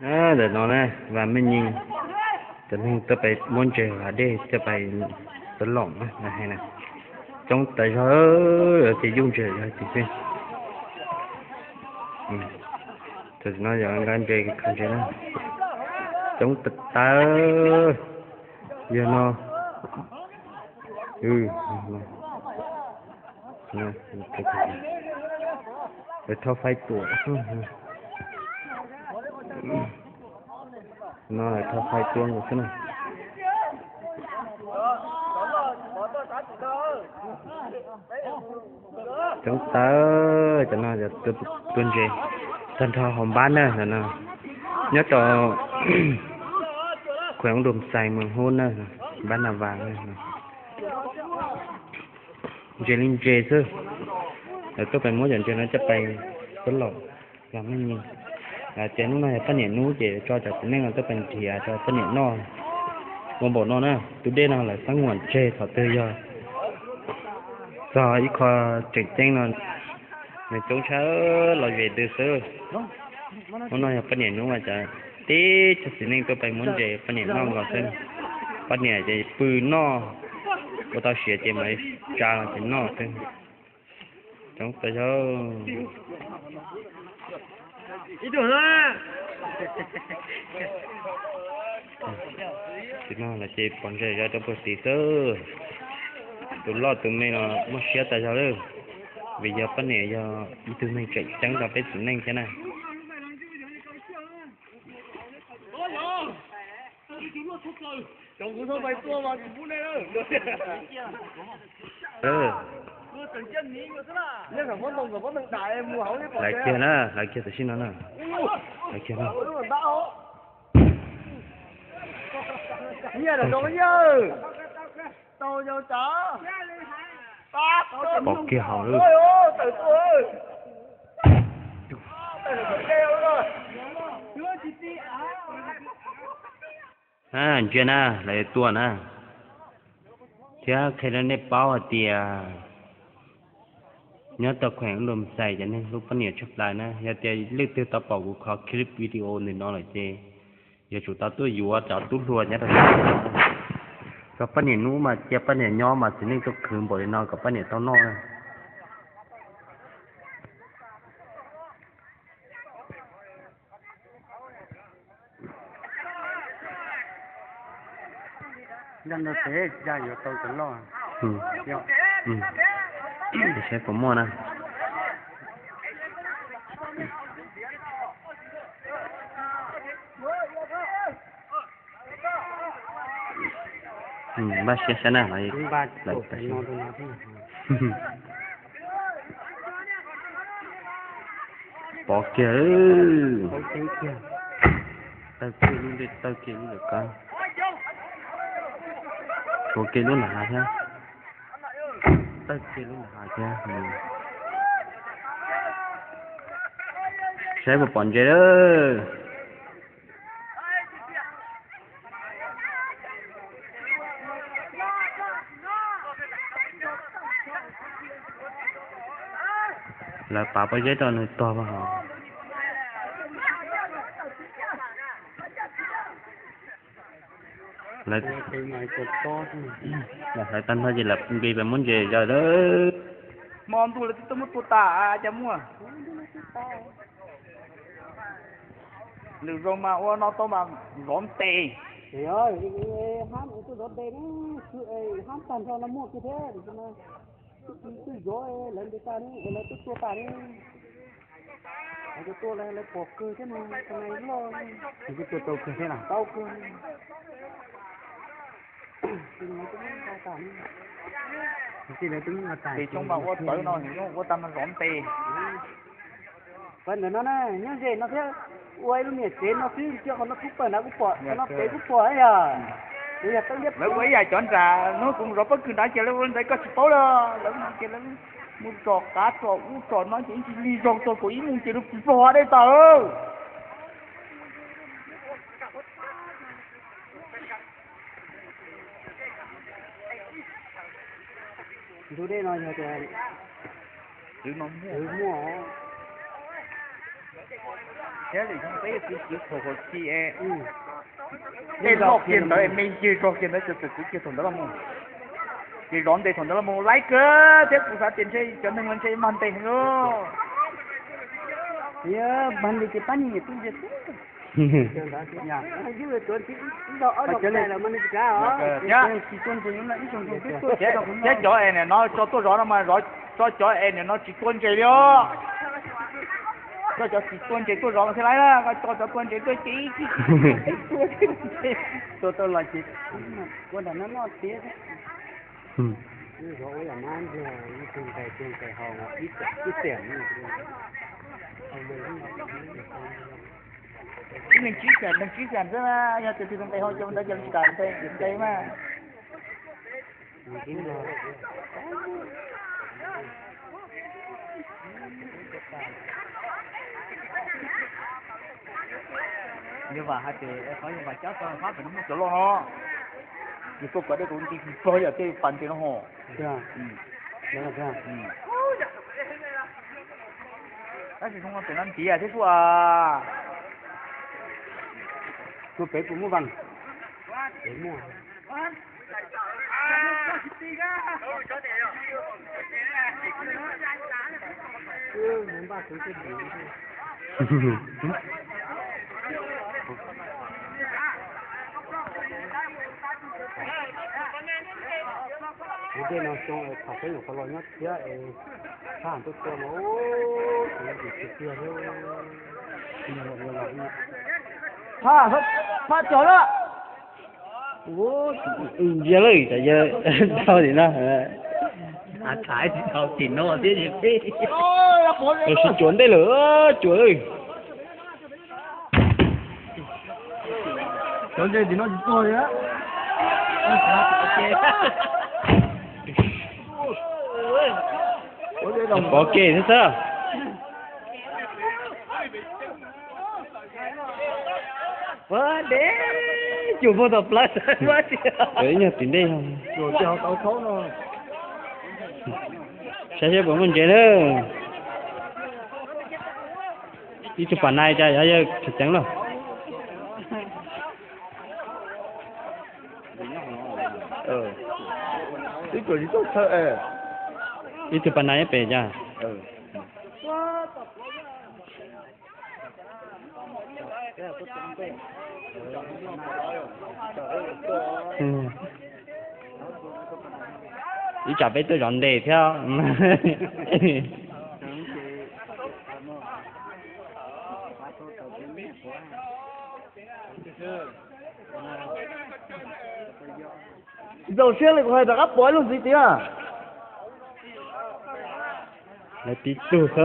Ntawm no na, Vam Mej Nyij, cov neeg tuaj pais muab ntses hav dej, tuaj pais txob lom na, hais na, coob tas zog, ces yuj ntses zog tim xwb. Tam sim no yog nqa ntses khaws ntses na, coob tas tas, yog no. Lawv thauj faib tuam, no lawv thauj faib tuam nkaus xwb na. Coob tawv, cov no tua ntses tag nrho hauv npab na, no nyob rau khuem Doo Xais, moos Hub na, npab Nas Vas. Ntses li ntses xwb, lawv tuaj pais muab cov ntses no coj pais txob lom. Yog Mej Nyij, ces hnub no yog poj niam hnub ces tso cov txiv neej no tuaj pais nrhiav rau poj niam noj. Ua npaum no na, tus dej no lawv xab nguam tseg thaum twg yog txog ib qho tseem ceeb no, nws coob tshaj los zes ntws xwb. Hnub no yog poj niam hnub mas cov tib co txiv neej tuaj pais muab ntses poj niam noj nkaus xwb. Poj niam ces pw noj, ua tau siav ces mam tsa los ces noj xwb. Coob tas zog. Tim no los ces pom ntses zov rau puag tim xwb. Tus loj tus me no muaj siab tas zog lawm, vim yog poj niam yog ib tug neeg tseem ceeb rau peb txiv neej thiab na. Lawv kiag na, lawv kiag tam sim no na. Lawv kiag na. Pom kiag hauv lawm. Ntsia na, lawv tua na, thiab qhia rau nej paub hais tias nyob tau khuem Doo Xais cov neeg hlub poj niam tshaj plaws na. Yog tias leej twg tau pom kuv qhov clip video ntawm no lawm ces yuav tsum tau tuaj yuav cov tub hluas nyob rau, kom poj niam hnub mas cia poj niam nyob mas txiv neej tuaj khwv npaum li no kom poj niam tau noj na. Nyob no ces ya yuav tau cov loj. Saib puas muaj na. Npaj siab saib na. Pov kiag, tawg kiag lub ntej, tawg kiag lub ntawm qab, tshuav kiag lub nram hav thiab, tawg kiag lub nram hav thiab. Saib puas pom ntses lawm. Lawv pav pob zeb rau nws tog. Lawv tag nrho ces lawv nqis pais muab ntses zaws lawm. Hmo ntuj lawv twb tuaj muab tua tas cas muaj. Lwm zaus mas ua no tau mas zov ntes. Hab tuaj zov ntes ne, hab tag nrho no muaj kiag thiab. Twb zov lawv ntes tas ne, lawv twb tua tas ne. Lawv tua lawv pom kawg thiab no, loj, twb tua tau kawg thiab, tau kawg. Ces xyoo mas ua tawv no, ua tag mas zov ntes. Pab ntawm no na, nyob ze no thiab, ua ib lub niam tsev no xwb, cia qhov no kuj pawg nrad kuj pom, qhov no pem kuj pom yog. Lawv ua ib yam cov nram hnub kuv mus zov pob kws nrad ces lawv ua ntawd koj tsis paub li, lawv mus ces lawv mus tsom qav tsom ub tsom no ces ib ntsis lig zog txog kaum ib moos ces lawv vog dej tas. Ntug dej no yog tias twb muaj. Thiab lwm xyoo peb yuav kwv kiag thaum hauv txhis es, tej loj kiag ntawd es me ntsis zog kiag ntawd ces txawm kwv kiag thaum ntawd los mus. Ces zov ntes thaum ntawd los mus laib kawg thiab kuv xav tias ntshe cov neeg no ntshe mag ntes heev os. Tias mag ntes ces pab niag niam tub ntsia xwb. Thiab cov es nim no tso tuaj zov no mas, tso cov es nim no tsis tuaj ntses li os. Tso cov tsis tuaj ntses tuaj zov mas thiaj laib na, koj tso cov tuaj ntses tuaj ces ib tug tuaj tau los ces ua nram no noj tiab. Zov ua yam no ib tug nqes tus nqes haus ib tiam. Neeg tsib xees, neeg tsib xees xwb na, yog tus twg nqes haus cov ntawd ces tsis kam nqes mas. Yog vam hais tias qhov yog vam cab tau hab pem no muaj cov loj no, yus tuaj kom dej tus nti tsis pog yam tej pas ntes no ho. Tab sis zoo no pem no ntiav thiab xwb as. Tus pem puas muaj vas? Pem muaj. Kuv tej no xyoo es tham peb nyuam qhuav los nyob thiab es phaj tuaj tua mas ub, kuv yim tiag tiag thiab. Phaj, phaj cog na. Ntsia lawm, tsam yawg tau tim no. Tham tsis tau tim no thiab ces peb. Los sis cuam ntej lawm, cuam lawm. Cov ntses tim no tsis tuag li. Pov ke xwb xwb. Ua deb, cuag muag tom plawv xwb. Ib nyuag tim ntej. Saib seb puas muaj ntses na. Ib tug pas nai cas yog yawg tsis ceev lawm. Ib tug pas nai nyob pem cas. Ib tsam peb tuaj zov ntes thiab. Zaum siab li kuv hais rov qab pom ib lub ntxiv tiag. Lawv tib tug xwb.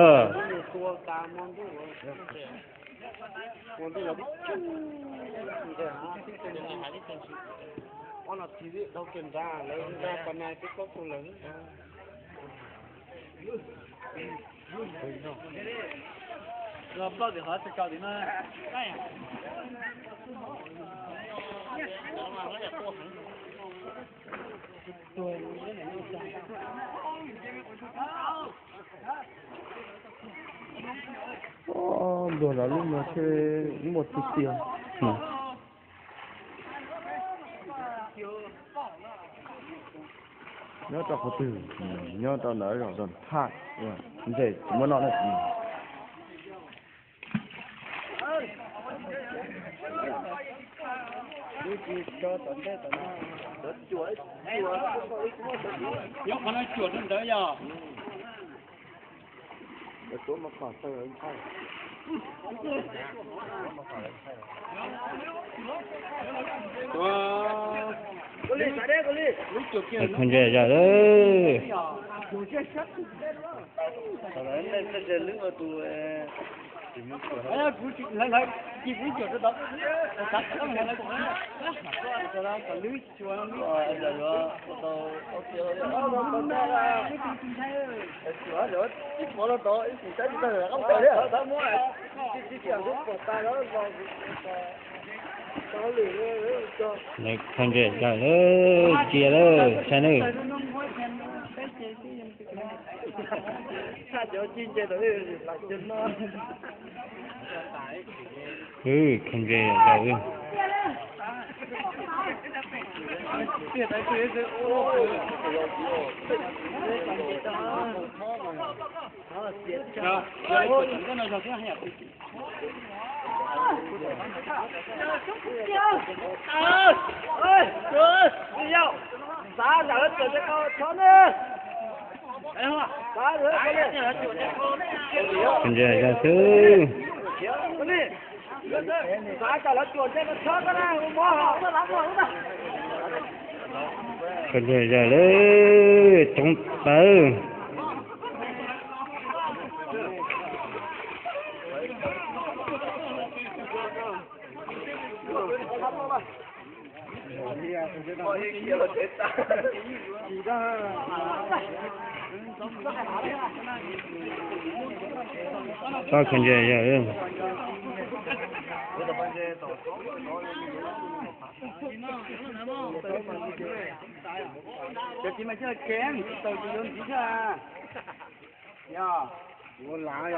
Nplua lawv lub no thiaj muaj tiag tiag. Nyob rau qhov twg? Nyob rau ntawd, rau thaj, ntshe tsis muaj noj na. Nyob qhov no cuam rau ntawd yog. Lub cuam kiag. Thov ntse zog lawm. Thov ntse zog lawm, cia lawm, saib nawb. Tshaj cov cib nce rau ib pam cov no. Wb khaws ntses yam zaus wb. Khaws ntses yam zaus xwb. Khaws ntses yam zaus lawm, coob tawv. Txhob khaws ntses yam zaus. Cov txiv mas coj kev tsis tau, tsis yuav ntxiv thiab. Yog, ua lav yog.